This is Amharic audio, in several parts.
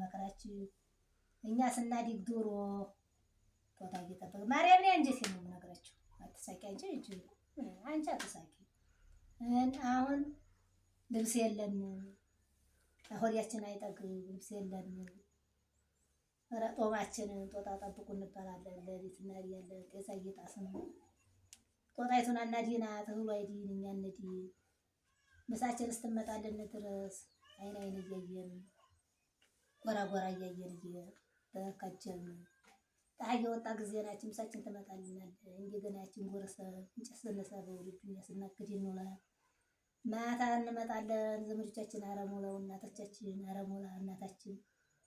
የምመክራችሁ። እኛ ስናድግ ዶሮ ጦጣ እየጠበቀ ማርያም ላይ አንጀቴ ነው የምነግራችሁ። አትሳቂ አንቺ እጅ አንቺ አትሳቂ። አሁን ልብስ የለንም፣ ሆዲያችን አይጠግብ፣ ልብስ የለንም። ጦማችንን ጦጣ ጠብቁ እንባላለን። ሌሊት እናድያለን፣ ጤዛ እየጣስን ጦጣይቱን አናዲናት እህሉ አይዲን እኛ እንዲን ምሳችን ስትመጣልን ድረስ አይን አይን እያየን ጎራ ጎራ እያየን እየተከጀልን ፀሐይ የወጣ ጊዜ ናችን ምሳችን ትመጣልናል። እንደገና ያችን ጎርሰን እንጨት ስንሰብር ልጁኛ ስናግድ እንውላለን። ማታ እንመጣለን። ዘመዶቻችን አረሞላው እናቶቻችን አረሞላ እናታችን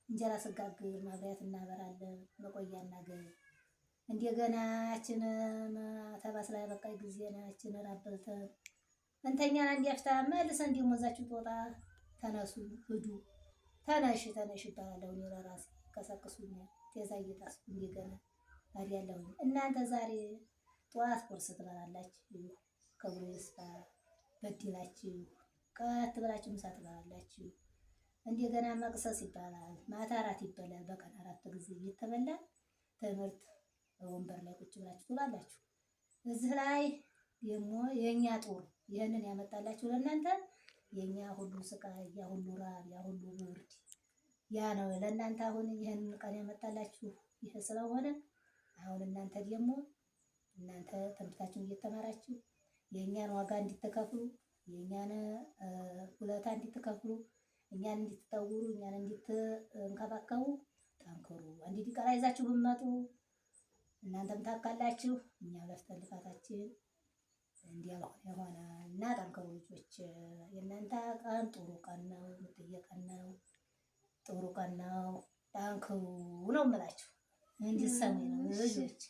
እንጀራ ስጋግር ማብሪያት እናበራለን። መቆያ እናገኝ እንደገና ያችን ተባስላ በቃ ጊዜ ናችን ራበልተን እንተኛን። አንድ ያፍታ መልሰን ደግሞ እዛችሁ ጦጣ ተነሱ ሂዱ ተነሽ ተነሽ ይባላለሁ። እኔ ለራሴ ቀሰቅሱኛል። ጤዛ እየጣስኩ እንደገና ታዲያለሁኝ። እናንተ ዛሬ ጠዋት ቁርስ ትበላላችሁ፣ ክብሩ ይስፋ በድላችሁ ቀጥ ብላችሁ ምሳ ትበላላችሁ። እንደገና መቅሰስ ይባላል። ማታ አራት ይበላል። በቀን አራት ጊዜ እየተበላ ትምህርት ወንበር ላይ ቁጭ ብላችሁ ትውላላችሁ። እዚህ ላይ ደግሞ የእኛ ጦር ይህንን ያመጣላችሁ ለእናንተ የእኛ ሁሉ ስቃይ፣ ያ ሁሉ ራብ፣ ያ ሁሉ ብርድ ያ ነው ለእናንተ አሁን ይህንን ቀን ያመጣላችሁ ይህ ስለሆነ አሁን እናንተ ደግሞ እናንተ ትምህርታችሁን እየተማራችሁ የእኛን ዋጋ እንድትከፍሉ የእኛን ውለታ እንድትከፍሉ እኛን እንድትጠውሩ እኛን እንድትንከባከቡ ጠንክሩ። አንድ ዲቃላ ይዛችሁ ብትመጡ እናንተም ታካላችሁ፣ እኛም ለፍተን ልፋታችን እንዲያልሆነ የሆነ እና ጠንክሩ ልጆች። የእናንተ ቀን ጥሩ ቀን ነው፣ ምጥዬ ቀን ነው፣ ጥሩ ቀን ነው። ጠንክሩ ነው የምላችሁ እንድትሰሙኝ ነው ልጆች።